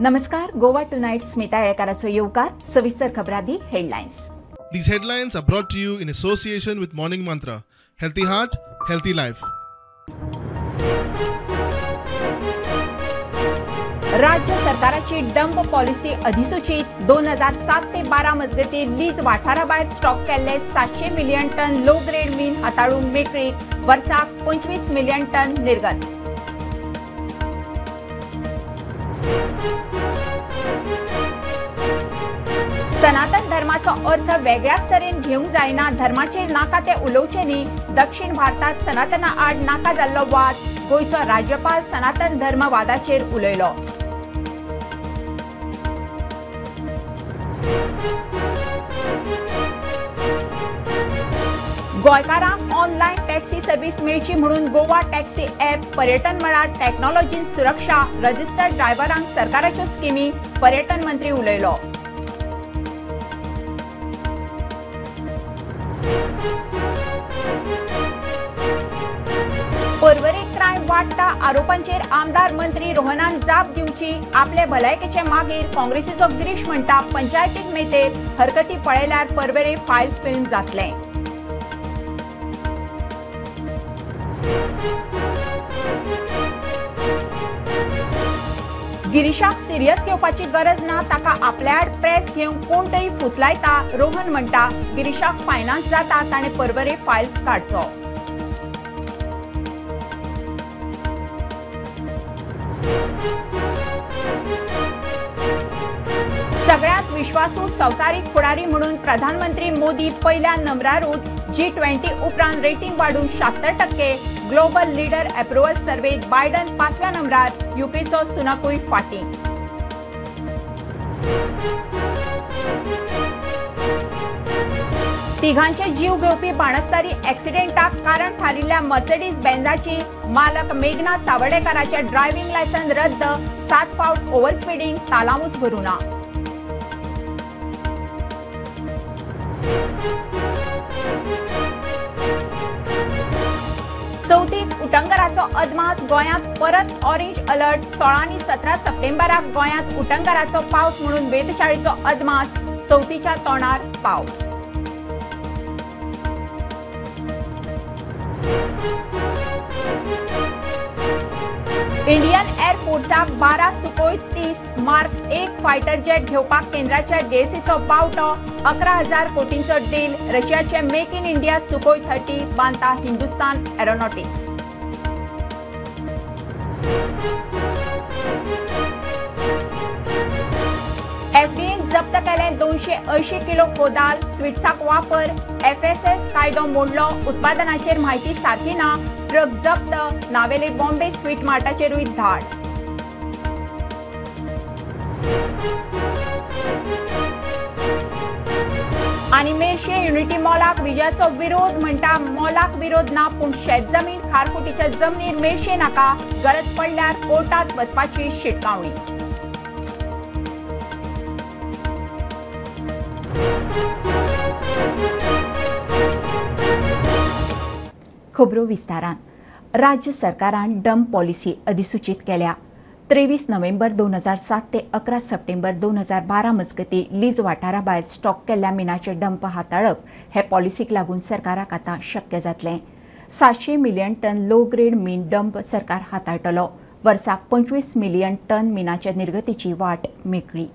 नमस्कार, गोवा टुनायट स्मिता येळकाराचो येवकार. सविस्तर खबरांनी headlines. These headlines are brought to you in association with Morning Mantra. Healthy heart, healthy life. राज्य सरकाराची dump policy अधिसूचित. 2007 ते 12 मजगती लीज वाठाराभायर स्टॉक केल्ले 700 मिलियन टन लो ग्रेड मीन हाताळूंक मेकळीक, वर्साक 25 मिलियन टन निर्गत. सनातन धर्माचो अर्थ वेगळ्याच तरेन घेवंक जायना, धर्माचेर नाका ते उलोवचे न्ही. दक्षिण भारतात सनातना आड नाका जाल्लो वाद, गोंयचो राज्यपाल सनातन धर्मवादाचेर उलयलो. गोंयकारांक ऑनलायन टॅक्सी सर्व्हिस मेळची म्हणून गोवा टॅक्सी ॲप, पर्यटन मळार टॅक्नॉलॉजीन सुरक्षा, रजिस्टर्ड ड्रायव्हरांक सरकाराच्यो स्किमी, पर्यटन मंत्री उलयलो. पर्वरी क्रायम वाडटा आरोपांचेर आमदार मंत्री रोहनान जाप दिवची, आपले भलायकेचे मागीर काँग्रेसीचो गिरीश म्हणटा पंचायतीक मेतेर हरकती पळयल्यार पर्वरी फायल्स फिल्म जातलें. गिरीशाक सिरियस घेवपाची गरज ना, ताका आपल्या आड प्रेस घेवंक कोण तरी फुसलायता, रोहन म्हणटा गिरीशाक फायनान्स जाता ताणें पर्वरी फायल्स काडचो. सगळ्यात विश्वासू संवसारीक फुडारी म्हणून प्रधानमंत्री मोदी पहिल्या नंबरारूच, G20 उपरांत रेटिंग वाडून 76%. ग्लोबल लीडर अप्रुव्हल सर्वेत बायडन 5व्या नंबरार, युकेचो सुनाकूय फाटीं. तिघांचे जीव घेवपी बाणस्तारी ॲक्सिडेंटाक कारण थारिल्ल्या मर्सिडीज बेंजाची मालक मेघना सावर्डेकाराचे ड्रायव्हिंग लायसन्स रद्द, 7 फावट ओव्हरस्पीडिंग, तालावूच भरूना. चवथीक उटंगराचो अदमास, गोंयांत परत ऑरेंज अलर्ट. 16 आनी 17 सप्टेंबराक गोंयांत उटंगराचो पावस म्हणून वेधशाळेचो अदमास, चवथीच्या तोंडार पावस. इंडियन एअरफोर्साक 12 सुखोय 30 मार्क 1 फायटर जेट घेवपाक केंद्राच्या डीएसीचो बावटो, 11,000 कोटींचो डील. रशियाचे मेक इन इंडिया सुखोय 30 बांदता हिंदुस्तान एरोनॉटिक्स. एफडीएन जप्त केले 280 किलो कोदाल, स्वीट्साक वापर, एफएसएस कायदो मोडलो, उत्पादनाचेर म्हायती सारकी ना, ट्रक जप्त, नावेले बॉम्बे स्वीट मार्टाचेरूय धाड. आनी मेरशे युनिटी मॉलाक विजयाचो विरोध, म्हणटा मॉलाक विरोध ना पूण शेत जमीन खारफुटीच्या जमनीर मेरशे नाका, गरज पडल्यार कोर्टात वचपाची शिटकावणी. खबरो विस्तारान. राज्य सरकारान डंप पॉलिसी अधिसूचित केल्या. 23 नोव्हेंबर 2007 ते 11 सप्टेंबर 2012 मजगती लीज वाठाराभायर स्टॉक केल्ल्या मिनाचे डंप हाताळप हे पॉलिसीक लागून सरकाराक आतां शक्य जातलें. 700 मिलियन टन लो ग्रेड मीन डंप सरकार हाताळटलो. वर्साक 25 मिलियन टन मिनाच्या निर्गतीची वाट मेकळी.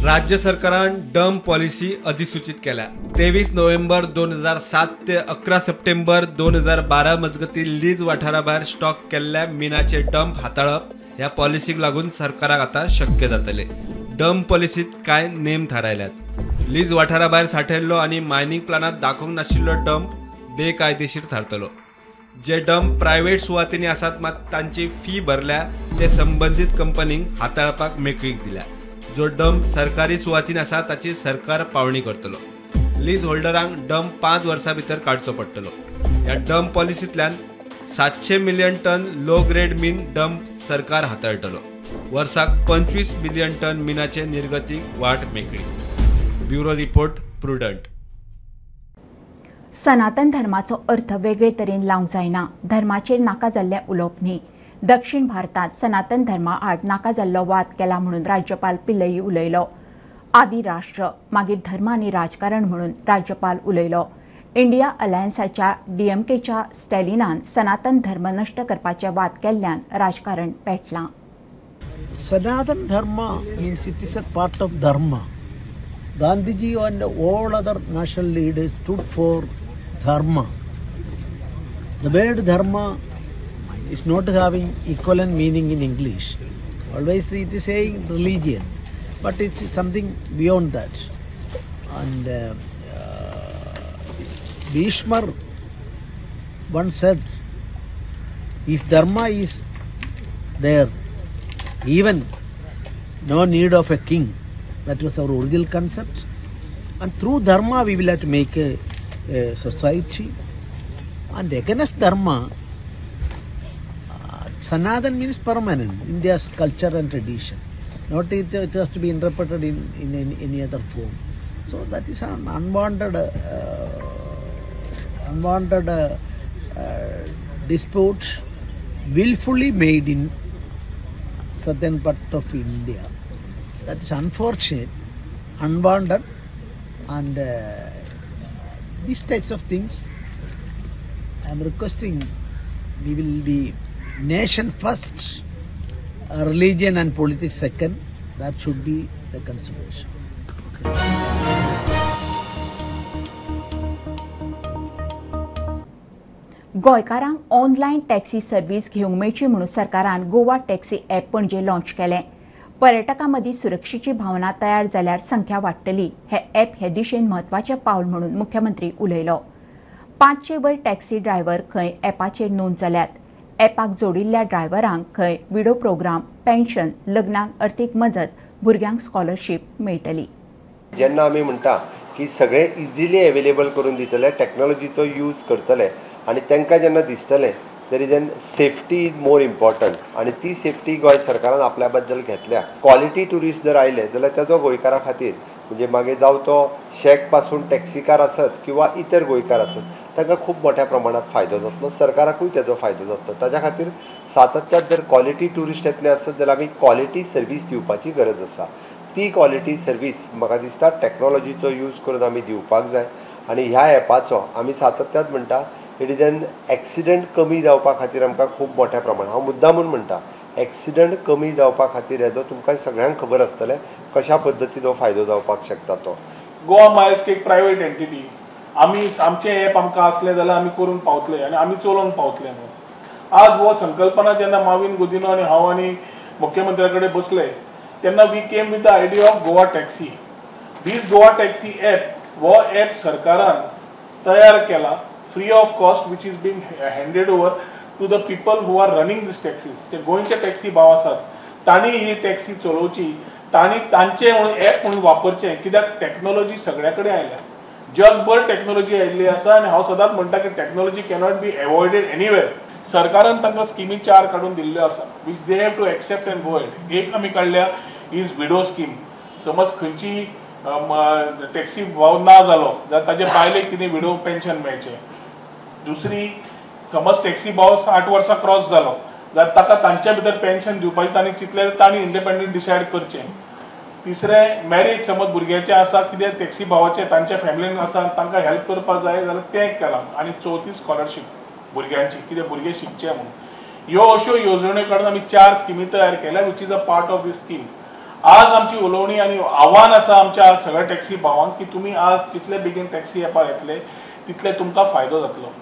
राज्य सरकारान डंप पॉलिसी अधिसूचित केल्या. 23 नोव्हेंबर 2007 ते 11 सप्टेंबर 2012 मजगती लीज वाठाराभायर स्टॉक केल्ल्या मिनाचे डंप हाताळप ह्या पॉलिसीक लागून सरकाराक आतां शक्य जातले. डंप पॉलिसीत कांय नेम थारायल्यात. लीज वाठाराभायर सांठयल्लो आनी मायनिंग प्लानांत दाखोवंक नाशिल्लो डंप बेकायदेशीर थारतलो. जे डंप प्रायव्हेट सुवातींनी आसात मात तांची फी भरल्या ते संबंदीत कंपनींक हाताळपाक मेकळीक दिल्या. जो डंप सरकारी सुवातीन आसा ताची सरकार पावणी करतलो. लीज होल्डरांक डंप 5 वर्सां भितर काडचो पडटलो. ह्या डंप पॉलिसींतल्यान 700 मिलियन टन लो ग्रेड मीन डंप सरकार हाताळटलो. वर्साक 25 मिलियन टन मिनाचे निर्गतीक वाट मेकळी. Bureau report, Prudent. सनातन धर्माचो अर्थ वेगळे तरेन लावंक जायना, धर्माचेर नाका जाल्लें उलोवप न्ही. दक्षिण भारतांत सनातन धर्मा आड नाका जाल्लो वाद केला म्हणून राज्यपाल पिल्लई उलयलो. आदी राष्ट्र मागीर धर्म आनी राजकारण म्हणून राज्यपाल उलयलो. इंडिया अलायन्साच्या डीएमकेच्या स्टॅलिनान सनातन धर्म नश्ट करपाचे वाद केल्ल्यान राजकारण पेटलां. Sanatan Dharma means it is a part of Dharma. Gandhiji and all other national leaders stood for Dharma. The word Dharma is not having equivalent meaning in English. Always it is saying religion, but it's something beyond that. And Bhishma once said, if Dharma is there, even no need of a king. That was our original concept. And through Dharma we will have to make a society. And against Dharma, Sanatan means permanent, India's culture and tradition. Not it has to be interpreted in any other form. So that is an unwanted dispute willfully made in southern part of India. That is unfortunate, unwanted, and these types of things I am requesting we will be nation first, religion and politics second. That should be the consideration. Okay. गोंयकारांक online taxi service घेवंक मेळची म्हणून सरकारान Goa taxi app Panaji launch केलें. पर्यटकां मदीं सुरक्षेची भावना तयार जाल्यार संख्या वाडटली. हे ॲप हे दिशेन म्हत्वाचें पावल म्हणून मुख्यमंत्री उलयलो. 500 वयर टॅक्सी ड्रायव्हर खंय ॲपाचेर नोंद जाल्यात. ॲपाक जोडिल्ल्या ड्रायव्हरांक खंय विडो प्रोग्राम, पेन्शन, लग्नाक अर्थीक मजत, भुरग्यांक स्कॉलरशीप मेळटली. जेन्ना आमी म्हणटा की सगळें इजिली एवेलेबल करून दितले, टॅक्नोलॉजीचो यूज करतले आनी तांकां जेन्ना दिसतलें there is an safety is more important आनी ती सेफ्टी गोंय सरकारान आपल्या बद्दल घेतल्या. क्वॉलिटी ट्युरिस्ट जर आयले जाल्यार ताजो गोंयकारा खातीर म्हणजे मागीर जावं तो शॅक पासून टॅक्सीकार आसत किंवा इतर गोंयकार आसत तांकां खूब मोठ्या प्रमाणात फायदो जातलो, सरकाराकूय ताजो फायदो जातलो. ताज्या खातीर सातत्यान जर क्वॉलिटी ट्युरिस्ट येतले आसत जाल्यार आमी क्वॉलिटी सर्वीस दिवपाची गरज आसा. ती क्वॉलिटी सर्वीस म्हाका दिसता टॅक्नोलॉजीचो यूज करून आमी दिवपाक जाय आनी ह्या ॲपाचो आमी सातत्यान म्हणटा it is an accident कमी जावपा खातीर आमकां खूब मोठ्या प्रमाणात, हांव मुद्दामून म्हणटा एक्सिडंट कमी जावपा खातीर हेजो तुमकां सगळ्यांक खबर आसतलें कशा पद्दतीन हो फायदो जावपाक शकता तो. गोवा मायल्स एक प्रायवेट एंटिटी, आमी आमचें एप आमकां आसलें जाल्यार आमी करूंक पावतले आनी आमी चलोवंक पावतले म्हणून. आज हो संकल्पना जेन्ना माविन गुदिनो आनी हांव आनी मुख्यमंत्र्या कडेन बसले तेन्ना we came with the idea of Goa taxi. This Goa taxi app हो एप सरकारान तयार केला free of cost, which is being handed over to the people who are running these taxis. जे गोंयचे टॅक्सी भाव आसात तांणी ही टॅक्सी चलोवची, तांणी तांचे म्हणून एप म्हणून वापरचें. कित्याक टॅक्नोलॉजी सगळ्या कडेन आयल्या, जगभर टॅक्नोलॉजी आयिल्ली आसा आनी हांव सदांच म्हणटा की technology cannot be avoided anywhere. सरकारान तांकां स्किमी 4 काडून दिल्ल्यो आसा which they have to accept and go ahead. एक आमी काडल्या is widow scheme. समज खंयची टॅक्सी भाव ना जालो जाल्यार ताजे बायलेक कितें विडो पेन्शन मेळचें. दुसरी, समज टॅक्सी भाव 60 वर्सां क्रॉस जालो जाल्यार ताका तांच्या भितर पेन्शन दिवपाचें तांणी चिंतलें, तांणी इंडिपेंडंट डिसायड करचें. तिसरें, मॅरेज समज भुरग्याचें आसा कितें टॅक्सी भावाचें तांच्या फॅमिलीन आसा तांकां हेल्प करपाक जाय जाल्यार तें केलां. आनी चवथी स्कॉलरशीप भुरग्यांची, कितें भुरगे शिकचे म्हणून. ह्यो अश्यो येवजण्यो काडून आमी 4 स्किमी तयार केल्या which is a part of this scheme. आज आमची उलोवणी आनी आव्हान आसा आमच्या आज सगळ्या टॅक्सी भावांक की तुमी आज जितले बेगीन टॅक्सी एपार येतले तितले तुमकां फायदो जातलो.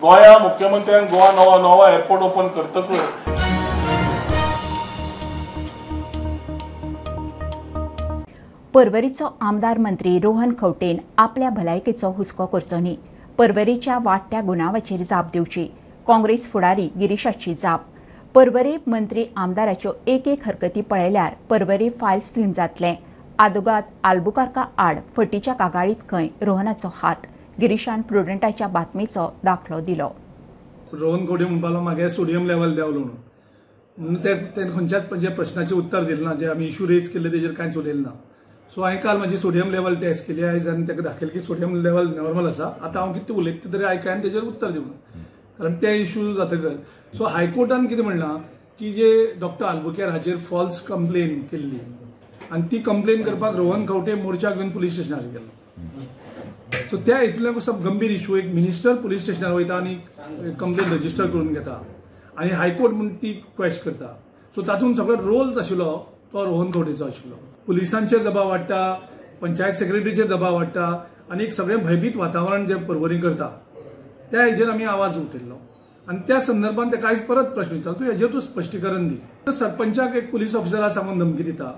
गोंया मुख्यमंत्र्यान गोवा नवा नवा एअरपोर्ट ओपन करतकच पर्वरीचो आमदार मंत्री रोहन खंवटेन आपल्या भलायकेचो हुस्को करचो न्ही, पर्वरीच्या वाडट्या गुन्यांवाचेर जाप दिवची, काँग्रेस फुडारी गिरीशाची जाप. पर्वरी मंत्री आमदाराच्यो एक एक हरकती पळयल्यार पर्वरी फायल्स फिल्म जातलें. आदोगाद आल्बुकार्का आड फटीच्या कागाळीत खंय रोहनाचो हात, गिरीशान प्रुडंटाच्या बातमीचो दाखलो दिलो. रोहन खंवटे म्हणपाक लागलो मागे सोडियम लेवल देंवलो म्हणून ते खंयच्याच जे प्रश्नाचें उत्तर दिलें ना, जे आमी इशू रेज केल्ले तेजेर कांयच उलयलें ना. सो हांवें काल म्हाजी सोडियम लेवल टेस्ट केली आयज आनी ताका दाखयलें की सोडियम लेवल नॉर्मल आसा. आतां हांव कितें उलयता तरी आयकाय आनी तेजेर उत्तर दिवना, कारण ते इशू जातकच. सो हायकोर्टान कितें म्हणलां की जे डॉक्टर आल्बुकेर हाजेर फॉल्स कंप्लेन केल्ली आनी ती कंप्लेन करपाक रोहन खंवटे मोर्चा घेवन पुलीस स्टेशनार गेलो. सो त्या हितूंतल्यान सब गंभीर इशू, एक मिनिस्टर पुलीस स्टेशनार वयता आनी कंप्लेन रजिस्टर करून घेता आनी हायकोर्ट म्हूण ती क्वेश करता. सो तातूंत सगळो रोल्स आशिल्लो तो रोहन खंवटेचो आशिल्लो. पुलिसांचेर दबाव वाडटा, पंचायत सेक्रेटरीचेर दबाव वाडटा आनी एक सगळें भयभीत वातावरण जे पर्वरी करता त्या हेजेर आमी आवाज उठयल्लो आनी त्या संदर्भात ते कांयच परत प्रश्न विचारलो, तूं हेजेर तूं स्पश्टीकरण दी. सरपंचाक एक पुलीस ऑफिसरा सांगून धमकी दिता,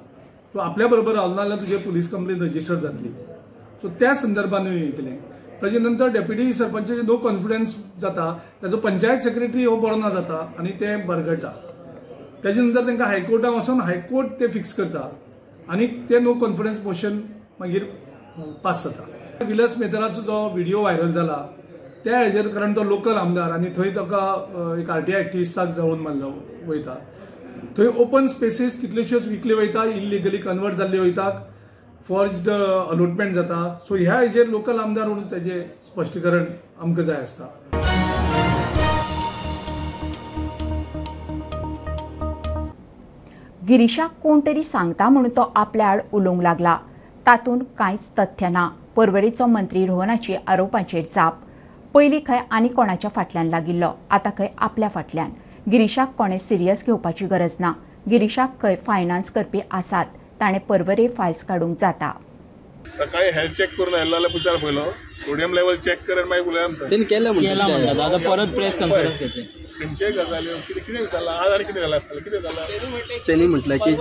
तूं आपल्या बरोबर रावलो ना जाल्यार तुजेर पुलीस कंप्लेन रजिस्टर जातली. सो त्या संदर्भानूय हें केलें. ताजे नंतर डेप्युटी सरपंचाचे नो कॉन्फिडन्स जाता, ताजो पंचायत सेक्रेटरी हो बरो ना जाता आनी तें बरगडटा. ताजे नंतर तांकां हायकोर्टान वचून हायकोर्ट ते फिक्स करता आनी ते नो कॉन्फिडन्स मोशन मागीर पास जाता. विलस मेहतराचो जो व्हिडिओ व्हायरल जाला त्या हेजेर, कारण तो लोकल आमदार आनी थंय ताका एक आरटीआय एक्टिविस्टाक जावन मारलो वयता, थंय ओपन स्पेसीस कितल्योश्योच विकल्यो वयता, इलिगली कन्वर्ट जाल्ल्यो वयता, फॉर्ज्ड अलॉटमेंट जाता. सो ह्या हेजेर लोकल आमदार म्हणून तेजें स्पश्टीकरण आमकां जाय आसता. गिरीशाक कोण तरी सांगता म्हणून तो आपल्या आड उलोवंक लागला, तातूंत कांयच तथ्य ना. पर्वरेचो मंत्री रोहनाची आरोपांचेर जाप. पयलीं खंय आनी कोणाच्या फाटल्यान लागिल्लो, आतां खंय आपल्या फाटल्यान. गिरीशाक कोणें सिरियस घेवपाची गरज ना. गिरीशाक खंय फायनान्स करपी आसात, ताणें पर्वरे फायल्स काडूंक जाता. सकाळी हेल्थ चेक करून आयलो जाल्यार विचार पयलो, सोडियम लेवल चेक कर आनी मागीर उलय. तेणी केलें म्हणटा आतां परत प्रेस कॉन्फरन्स घेतली. खंयचे गजाल्यो कितें कितें विचारलां आज आनी कितें जालें आसतलें, कितें जालां तेणी म्हटलें की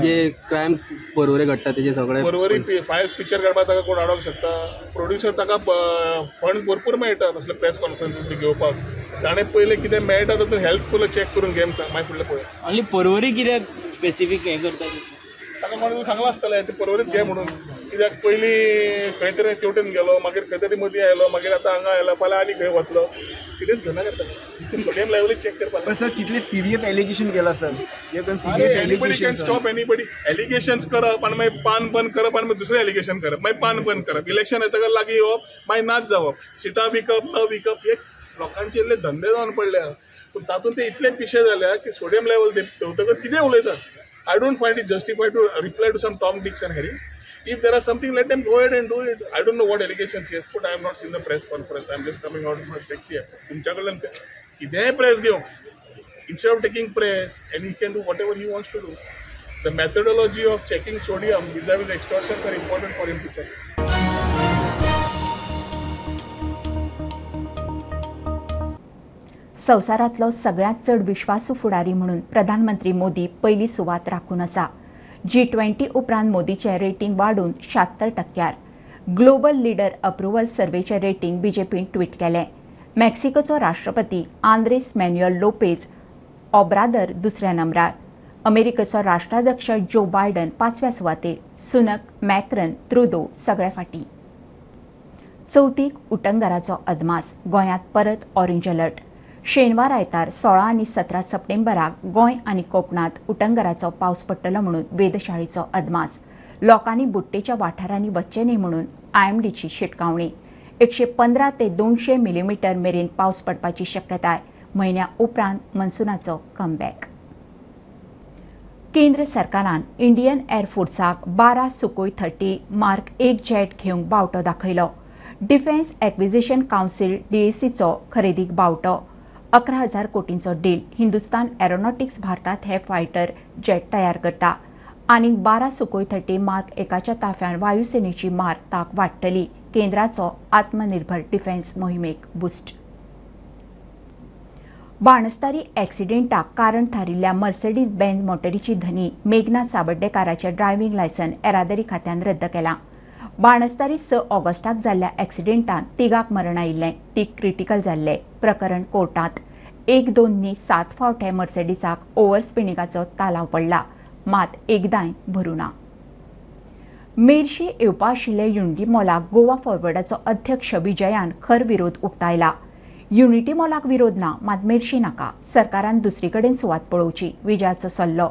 जे क्रायम्स पर्वरे घडटा तेजे सगळे पर्वरी फायल्स पिक्चर काडपाक ताका कोण आडोवंक शकता. प्रोड्युसर ताका फंड भरपूर मेळटा तसले प्रेस कॉन्फरन्सीस बी घेवपाक. ताणें पयलें कितें मेळटा तातूंत हेल्थ पयलो चॅक करून घे सांग, मागीर फुडलें पळय. आनी पर्वरी कित्याक स्पेसिफीक हें करता ताका कोणें सांगलां आसतलें तें पर्वरीच घे म्हणून. कित्याक पयलीं खंय तरी तेवटेन गेलो, मागीर खंय तरी मदीं आयलो, मागीर आतां हांगा आयलो, फाल्यां आनी खंय वतलो. सिरियस घेवना करता, सोडियम लेवल चॅक करपाक. सर कितले सिरियस एलिगेशन केला sir? Anybody can stop anybody. Allegations करप आनी मागीर पान बंद करप आनी मागीर दुसरें एलिगेशन करप, मागीर पान बंद करप, इलेक्शन येतकर लागीं येवप, मागीर नाच जावप, सिटां विकप न विकप, हे लोकांचे इल्ले धंदे जावन पडल्या. पूण तातूंत ते इतले पिशे जाल्या की सोडियम लेवल देंवतकर कितें उलयतात. I don't find it justified to reply to some Tom, Dicks and Harrys. If there are something, let them go ahead and do it. I don't know what allegations he has put. I have not seen the press conference. I am just coming out of my taxi. तुमच्या कडल्यान कितेंय press घेवं, instead of taking press, and he can do whatever he wants to do. The methodology of checking sodium vis-a-vis extortions are important for him to check. संवसारांतलो सगळ्यांत चड विश्वासू फुडारी म्हणून प्रधानमंत्री मोदी पयली सुवात राखून आसा. G20 उपरांत मोदीचें रेटींग वाडून 76%. ग्लोबल लिडर अप्रुव्हल सर्वेचें रेटींग बीजेपीन ट्वीट केलें. मेक्सिकोचो राष्ट्रपती आंद्रेस मॅन्युअल लोपेज ओब्रादर दुसऱ्या नंबरार, अमेरिकेचो राष्ट्राध्यक्ष जो बायडन 5व्या सुवातेर, सुनक, मॅक्रन, त्रुदो सगळ्या फाटीं. चवथीक उटंगराचो अदमास, गोंयांत परत ऑरेंज अलर्ट. शेनवार आयतार 16 आनी 17 सप्टेंबराक गोंय आनी कोकणांत उटंगराचो पावस पडटलो म्हणून वेधशाळेचो अदमास. लोकांनी बुट्टेच्या वाठारांनी वच्चें न्हय म्हणून आयएमडीची शिटकावणी. 115 ते 200 मिलीमीटर मेरेन पावस पडपाची शक्यताय. म्हयन्या उपरांत मनसुनाचो कमबॅक. केंद्र सरकारान इंडियन एअरफोर्साक 12 सुकोय 30 मार्क 1 जेट घेवंक बावटो दाखयलो. डिफेन्स एक्विजिशन कावन्सील डीएसीचो खरेदीक बावटो. 11,000 कोटींचो डील. हिंदुस्तान एरोनॉटिक्स भारतात हे फायटर जेट तयार करता. आनीक 12 सुकोय 30 मार्क 1च्या ताफ्यान वायुसेनेची मार ताक वाडटली. केंद्राचो आत्मनिर्भर डिफेन्स मोहिमेक बुस्ट. बाणस्तारी ॲक्सिडेंटाक कारण थारिल्ल्या मर्सिडीज बेंज मोटरीची धनी मेघना साबड्डेकाराचें ड्रायव्हिंग लायसन येरादारी खात्यान रद्द केलां. बाणस्तारी 6 ऑगस्टाक जाल्ल्या ॲक्सिडेंटांत तिगाक मरण आयिल्लें, ती क्रिटिकल जाल्लें. प्रकरण कोर्टांत. 1-2 7 फावट हे मर्सिडीजाक ओव्हर स्पिनिंगाचो तालाव पडला, मात एकदांय भरूं ना. मेरशे येवपा आशिल्ले युनिटी मॉलाक गोवा फॉरवर्डाचो अध्यक्ष विजयान खर विरोध उक्तायला. युनिटी मॉलाक विरोध ना, मात मेरशे नाका, सरकारान दुसरी कडेन सुवात पळोवची, विजयाचो सल्लो.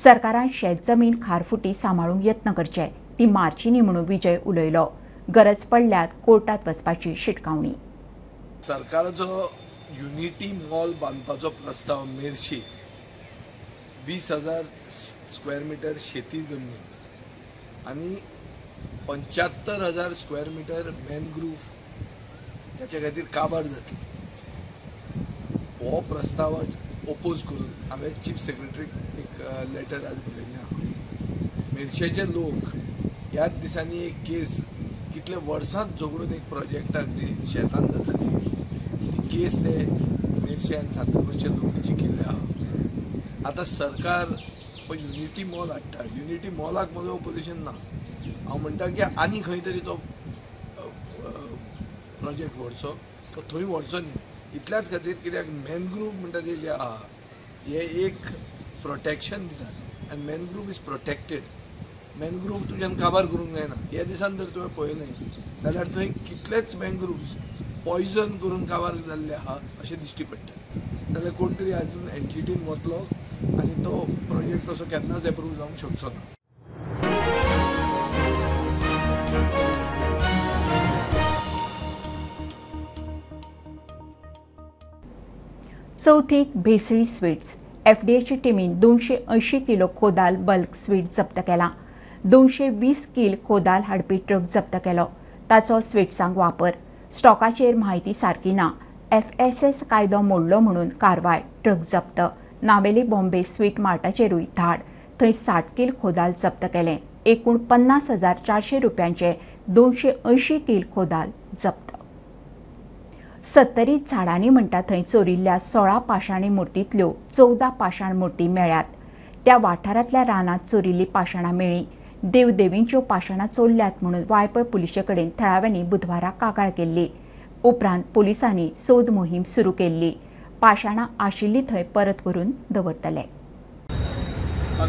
सरकारान शेत जमीन खारफुटी सांबाळूंक यत्न करचे, ती मारची न्ही म्हणून विजय उलयलो. गरज पडल्यार कोर्टात वचपाची शिटकावणी. सरकाराचो युनिटी मॉल बांदपाचो प्रस्ताव मेरशी 20,000 स्क्वेअर मिटर शेती जमनीन आनी 75,000 स्क्वेअर मिटर मॅनग्रूव त्याच्या खातीर काबार जातली हो प्रस्ताव ओपोज करून हांवें चीफ सेक्रेटरीक एक लेटर आज बरयल्लें आहा. मेरशेचे लोक ह्याच दिसांनी एक केस कितले वर्सांच झगडून एक प्रोजेक्टाक जी शेतान जाताली ती केस ते मेरशे आनी सांताक्रूजचे लोक जिखिल्ले आहा. आतां सरकार युनिटी मॉल हाडटा, युनिटी मॉलाक म्हजो ओपोजिशन ना, हांव म्हणटा की आनी खंय तरी तो प्रोजेक्ट व्हरचो, तो थंय व्हरचो न्ही इतल्याच खातीर कित्याक मॅनग्रूव म्हणटा ते जे आहा हे एक प्रोटेक्शन दितात आनी मॅनग्रूव is protected. Mangrove तुज्यान काबार करूंक जायना. ह्या दिसान जर तुवें पळयलें जाल्यार थंय कितलेच मॅनग्रूव्स पॉयजन करून काबार जाल्ले आहा अशें दिश्टी पडटा. जाल्यार कोण तरी आजून एनजीटीन वतलो आनी तो प्रोजेक्ट तसो केन्नाच एप्रूव जावंक शकचो ना. चवथीक भेसळी स्वीट्स एफडीएचे टिमीन 280 किलो खोदाल बल्क स्वीट जप्त केला. 220 किल खोदाल हाडपी ट्रक जप्त केलो. ताचो स्वीट्सांक वापर, स्टॉकाचेर म्हायती सारकी ना, एफएसएस कायदो मोडलो म्हणून कारवाय, ट्रक जप्त. नावेली बॉम्बे स्वीट मार्टाचेरूय धाड, थंय 60 किल खोदाल जप्त केलें. एकूण 50,400 रुपयांचे 280 किल खोदाल जप्त. सत्तरीत झाडांनी म्हणटा थंय चोरिल्ल्या 16 पाशाणी मूर्तींतल्यो 14 पाशाण मूर्ती मेळ्ळ्यात. त्या वाठारांतल्या रानांत चोरिल्ली पाशाणां मेळ्ळीं. देवदेवींच्यो पाशाणां चोरल्यात म्हणून वायपळ पुलिशे कडेन थळाव्यांनी बुधवारा कागाळ केल्ली. उपरांत पुलिसांनी सोद मोहीम सुरू केल्ली. पाशाणां आशिल्ली थंय परत व्हरून दवरतले.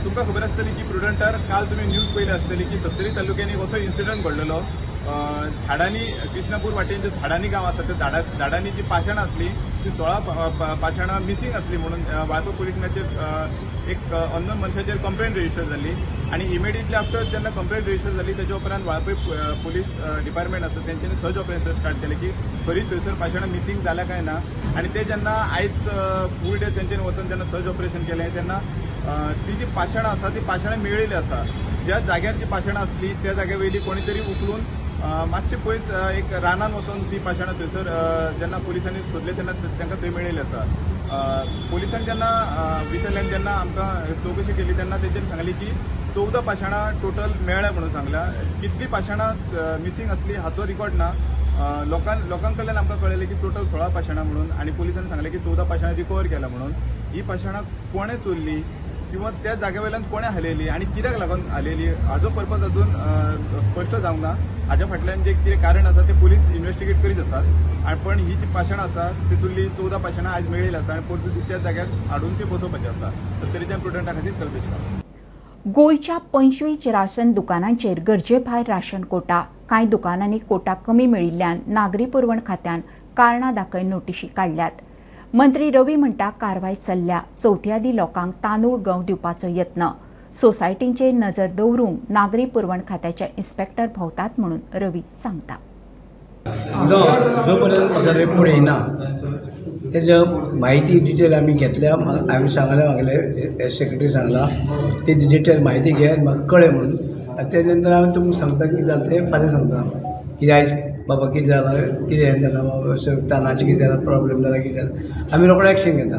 तुमकां खबर आसतली की प्रुडंटार काल तुमी न्यूज पळयली आसतली की सत्तरी तालुक्यांनी असो इन्सिडंट घडलेलो. झाडांनी कृष्णापूर वाटेन जे झाडांनी गांव आसा त्या झाडांनी जी पाशाणां आसली ती 16 पाशाणां मिसिंग आसली म्हणून वाळपय पुलीस स्टेशनाचेर एक अननोन मनशाचेर कंप्लेन रजिस्टर जाल्ली आनी इमिडिएटली आफ्टर जेन्ना कंप्लेन रजिस्टर जाली तेच्या उपरांत वाळपय पुलीस डिपार्टमेंट आसा तेंच्यांनी सर्च ऑपरेशन स्टार्ट केलें की खरी थंयसर पाशाणां मिसिंग जाल्या काय ना. आनी ते जेन्ना आयज फूल डे तेंच्यांनी वचून जेन्ना सर्च ऑपरेशन केलें तेन्ना ती जी पाशाणां आसा ती पाशाणां मेळिल्ली आसा. ज्या जाग्यार जी पाशाणां आसली त्या जाग्या वयली कोणी तरी उखलून मातशे पयस एक रानान वचून ती पाशाणां थंयसर जेन्ना पुलिसांनी सोदले तेन्ना तांकां थंय मेळिल्ली आसा. पुलिसांक जेन्ना विचारलें जेन्ना आमकां चवकशी केली तेन्ना तेंच्यांनी सांगली की 14 पाशाणां टोटल मेळ्ळ्या म्हणून सांगला. कितली पाशाणां मिसिंग आसली हाचो रिकॉर्ड ना. लोकां कडल्यान आमकां कळ्ळें की टोटल 16 पाशाणां म्हणून आनी पुलिसांनी सांगलें की 14 पाशाणां रिकवर केल्या म्हणून. ही पाशाणां कोणें चोरली किंवा त्या जाग्या वयल्यान कोणें हालयली आनी कित्याक लागून हालयली हाजो पर्पज अजून स्पश्ट जावंक ना. हाज्या फाटल्यान जे कितें कारण आसा ते पुलीस इन्वेस्टिगेट करीत आसात. आनी पण ही जी पाशाणां आसा तितूंतली 14 पाशाणां आयज मेळिल्ली आसा आनी परतून ती त्या जाग्यार हाडून ती बसोवपाची आसा. सत्तरीच्या प्रुडंटा खातीर कल्पेश गांवस. गोंयच्या 25 राशन दुकानांचेर गरजेभायर राशन कोटा. कांय दुकानांनी कोटा कमी मेळिल्ल्यान नागरी पुरवण खात्यान कारणां दाखय नोटिशी काडल्यात. मंत्री रवी म्हणटा कारवाय चल्ल्या. चवथी आदीं लोकांक तांदूळ गंव दिवपाचो यत्न. सोसायटींचेर नजर दवरूंक नागरी पुरवण खात्याचे इन्स्पेक्टर भोंवतात म्हणून रवी सांगता. जो पर्यंत म्हाका रिपोर्ट येयना तेजे म्हायती डिटेल आमी घेतल्या. हांवें सांगलें म्हागेले सेक्रेटरी सांगला ती डिटेल म्हायती घे म्हाका कळ्ळें म्हणून. आनी तेजे नंतर हांव तुमकां सांगता कितें जालें तें फाल्यां सांगता कितें आयज बाबा कितें जालां कितें हें जालां बाबा तांदळाचें कितें जालां प्रॉब्लम जाला कितें जालां आमी रोखडे एक्शन घेता.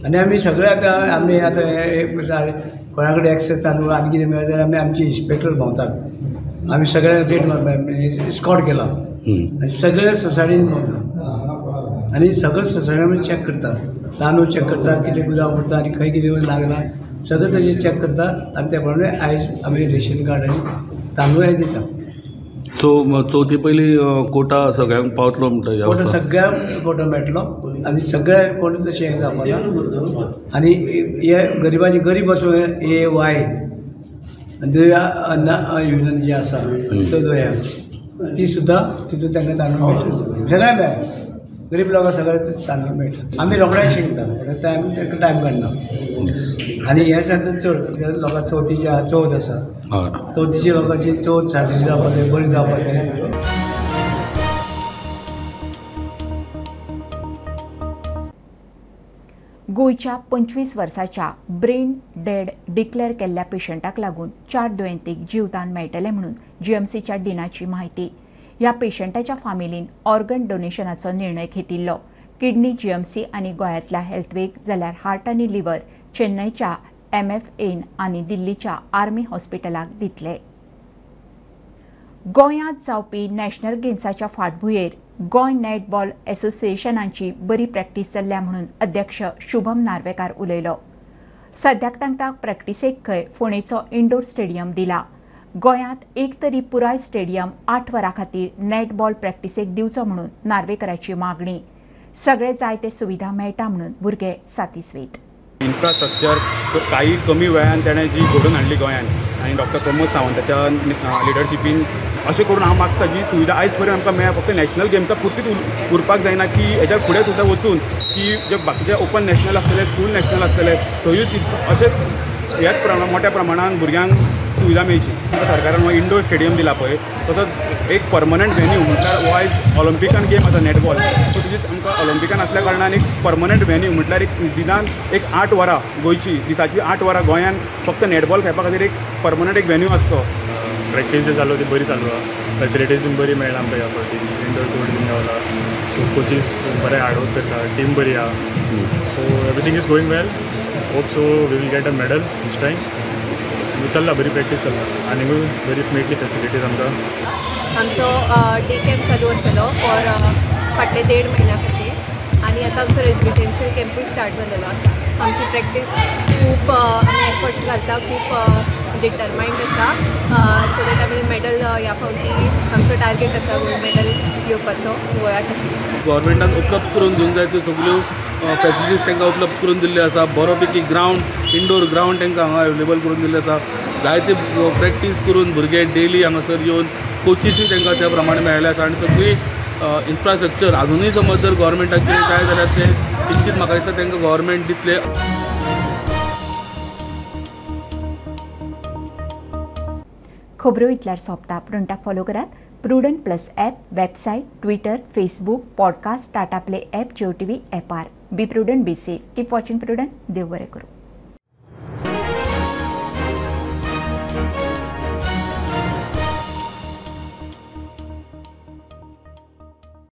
आनी आमी सगळे आतां आमी आतां कोणा कडेन एक्सेस तांदूळ आनी कितें मेळ्ळें जाल्यार आमी आमचे इन्स्पेक्टर भोंवतात. आमी सगळे रेट मारपा स्कॉट केला आनी सगळे सोसायटीन भोंवता आनी सगळे सोसायटी आमी चॅक करता. तांदूळ चॅक करता कितें गुदांव पडटा आनी खंय कितें लागलां सगळें तेजें चॅक करता आनी त्या प्रमाणे आयज आमी रेशन कार्ड आनी तांदूळ हे दिता. सो चवथी पयलीं कोटा सगळ्यांक पावतलो म्हणटा? कोटा सगळ्यांक कोटा मेळटलो आनी सगळ्या कोटा तशें हें जावपा ना. आनी हे गरिबांचे गरीब आसूं ए वाय आनी अन्न योजना जी आसा अंत्योदया ती सुद्दां तितून तांकां तांदूळ मेळटा. सगळ्यांक मेळटा गरीब लोकांक सगळ्यांक तांदूळ मेळटा. आमी रोखडे एक्शन घेता, टायम तांकां टायम काडना. आनी हे सांगता चड लोकांक चवथीची चवथ आसा, चवथीची लोकांची चवथ साजरी जावपाक जाय, बरी जावपाक जाय. गोंयच्या 25 वर्साच्या ब्रेन डेड डिक्लेअर केल्ल्या पेशंटाक लागून 4 दुयेंतीक जीवदान मेळटलें म्हणून जीएमसीच्या डिनाची म्हायती. ह्या पेशंटाच्या फामिलीन ऑर्गन डोनेशनाचो निर्णय घेतिल्लो. किडनी जीएमसी आनी गोंयांतल्या हेल्थवेक जाल्यार हार्ट आनी लिव्हर चेन्नयच्या एमएफएन आनी दिल्लीच्या आर्मी हॉस्पिटलाक दितले. गोंयांत जावपी नॅशनल गेम्साच्या फाटभुंयेर गोंय नॅटबॉल असोसिएशनाची बरी प्रॅक्टीस चल्ल्या म्हणून अध्यक्ष शुभम नार्वेकार उलयलो. सद्याक तांकां प्रॅक्टिसेक खंय फोंडेचो इंडोर स्टेडियम दिला. गोंयांत एक तरी पुराय स्टेडियम 8 वरां खातीर नॅटबॉल प्रॅक्टिसेक दिवचो म्हणून नार्वेकाराची मागणी. सगळे जाय ते सुविधा मेळटा म्हणून भुरगे सातिस्वेत. इन्फ्रास्ट्रक्चर काही कमी वेळान ताणें जी घडोवन हाडली गोंयांत आनी डॉक्टर प्रमोद सावंताच्या लिडरशिपीन अशें करून हांव मागता जी सुविधा आयज पर्यंत आमकां मेळ्ळ्या फक्त नॅशनल गेम्सा पुरतीच उरपाक जायना की हेज्या फुडें सुद्दां वचून की जे बाकीचे ओपन नॅशनल आसतले, स्कूल नॅशनल आसतले थंयूच अशेंच ह्याच मोठ्या प्रमाणान भुरग्यांक सुविधा मेळची. सरकारान हो इंडोर स्टेडियम दिला पळय तसोच एक परमनंट व्हेन्यू म्हटल्यार हो आयज ऑलिम्पिकान गेम आसा नॅटबॉल, सो तुजी आमकां ऑलिम्पिकान आसल्या कारणान एक परमनंट व्हेन्यू म्हटल्यार एक दिसान एक 8 वरां गोंयची दिसाची 8 वरां गोंयान फक्त नॅटबॉल खेळपा खातीर एक परमनंट एक व्हेन्यू आसचो. प्रॅक्टीस जी चालू ती बरी चालू आहा, फेसिलिटीज बीन बरी मेळ्ळा आमकां ह्या फावटी, इंडोर कोर्ट बीन गावला, सो कोचीस बरे हार्डवर्क करता, टीम बरी आहा, so everything is going well. Hope so we will get a medal this time. चल्ला बरी प्रॅक्टीस चल्ला आनीकूय बरी मेळटली फेसिलिटीज आमकां. आमचो डे कॅम्प चालू आसतलो फॉर फाटले 1.5 म्हयन्या खातीर आनी आतां आमचो रेजिडेन्शियल कॅम्पूय स्टार्ट जाल्लेलो आसा. आमची प्रॅक्टीस खूब आमी एफर्ट्स घालता, खूब डिटरमायंड आसा सो that आमी मेडल ह्या फावटी आमचो टार्गेट आसा गोल्ड मेडल घेवपाचो गोंया खातीर. गव्हर्मेंटान उपलब्ध करून दिवंक जाय त्यो सगळ्यो फॅसिलिटीज तांकां उपलब्ध करून दिल्ल्यो आसा. बरोपैकी ग्रावंड, इंडोर ग्रावंड तांकां हांगा अवेलेबल करून दिल्ले आसा. जायते प्रॅक्टीस करून भुरगे डेली हांगासर येवन कोचिसूय तांकां त्या प्रमाणे मेळ्ळें आसा आनी सगळी इन्फ्रास्ट्रक्चर अजुनूय समज जर गव्हर्मेंटाक कितें जाय जाल्यार तें निश्चीत म्हाका दिसता तांकां गव्हर्मेंट दितले. खबरो इतल्यार सोंपता. प्रुडंटाक फॉलो करात Prudent plus app, website, Twitter, Facebook, podcast, Tata Play app, Jio TV ऍपार. Be prudent, be safe, keep watching Prudent. देव बरें करूं.